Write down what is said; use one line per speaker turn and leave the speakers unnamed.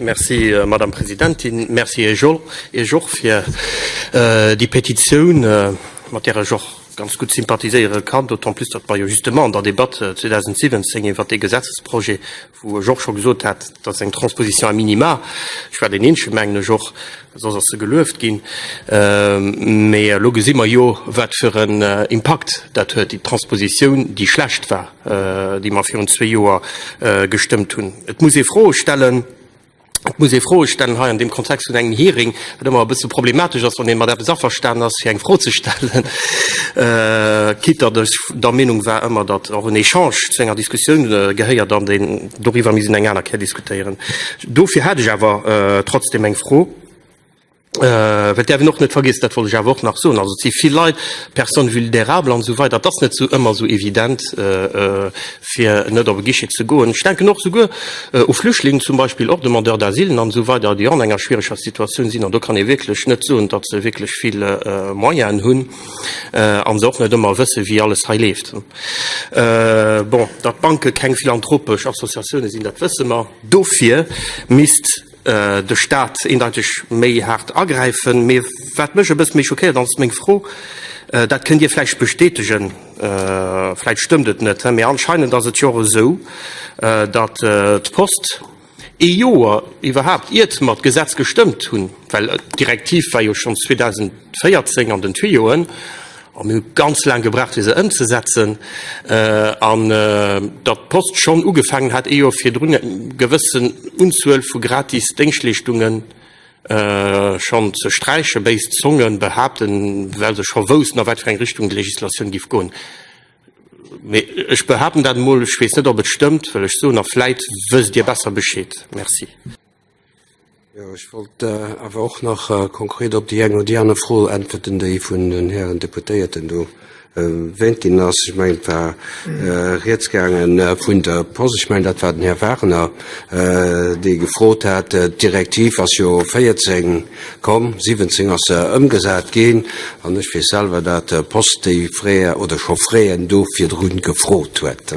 Merci, Madame Presidentin. Merci Iech och fir déi Petitioun, mat där ech och ganz gutt sympathiséiere kann, d'autant plus, datt mer jo justement an der Debatt 2017 iwwert dee Gesetzesprojet, wou ech och scho gesot hat, dat ass eng Transposition a minima, ech war deen Eenzegen, mengen ech och, soss ass se gelueft ginn, mee elo gesi mer jo, wat fir en Impakt dat huet, déi Transpositioun, déi schlecht war. déi mer virun zwee Joer gestëmmt hunn. Et muss ee Froe stellen, et muss ee Froe stellen hei an deem Kontext vun engem Hearing, wat ëmmer e bësse problematesch ass, wann ee mat eppes averstanen ass, fir eng Fro ze stellen, quitte datt ech der Meenung war ëmmer, datt och en Echange zu enger Diskussioun gehéiert an deen doriwwer misst een eng aner Kéier diskutéieren. Dofir hat ech awer trotzdem eng Fro. Well et däerf een och net vergiessen, dat wollt ech awer och nach soen, also et si vill Leit, Personnes vulnérables an esou weider, et ass net esou ëmmer esou evident, fir net op e Guichet ze goen. Ech denken och souguer u Flüchtlingen zum Beispill, och Demandeurs d'asile an esou weider, déi och an enger schwiereger Situatioun sinn. An do kann ee wierklech net soen, datt se wierklech vill Moyenen hunn a se och net ëmmer wëssen, wéi alles hei leeft. Bon, datt d'Banke keng philanthropesch Associatioune sinn, dat wësse mer. Dofir misst de Staat eendeiteg méi haart agräifen. Mee wat mech e bësse méi schockéiert, an ass meng Fro, dat kënnt Dir vläicht bestätegen, vläicht stëmmt et net, mee anscheinend ass et jo och esou, datt d'Post ee Joer iwwerhaapt, iert mer d'Gesetz gestëmmt hunn, well d'Direktiv war jo schonns 2014 an den Tuyauxen, A mir hu ganz laang gebraucht, fir se ëmzesetzen. An datt d'Post schonn ugefaangen hat, ee Joer virdrun eng gewëssen Unzuel vu gratis Déngschtleeschtungen schonn ze sträichen, béis Zonge behaapten, well se scho woussten, a wat fir eng Richtung d'Legislatioun géif goen. Mee ech behaapten dat emol, ech weess net, ob et stëmmt, wëll ech soen, a vläit wësst Dir besser Bescheed. Merci.
Jo, ech wollt awer och nach konkret op déi eng oder déi aner Fro äntwerten, déi vun den Hären Deputéierten do erwähnt ginn ass. Ech mengen, et war rieds gaange vun der Post. Ech mengen, dat war den Här Wagner, dee gefrot hat, d'Direktiv ass jo 14 komm, 17 ass se ëmgesat ginn. An ech weess selwer, dat d'Post déi Frais oder scho Fraisen do virdru gefrot huet.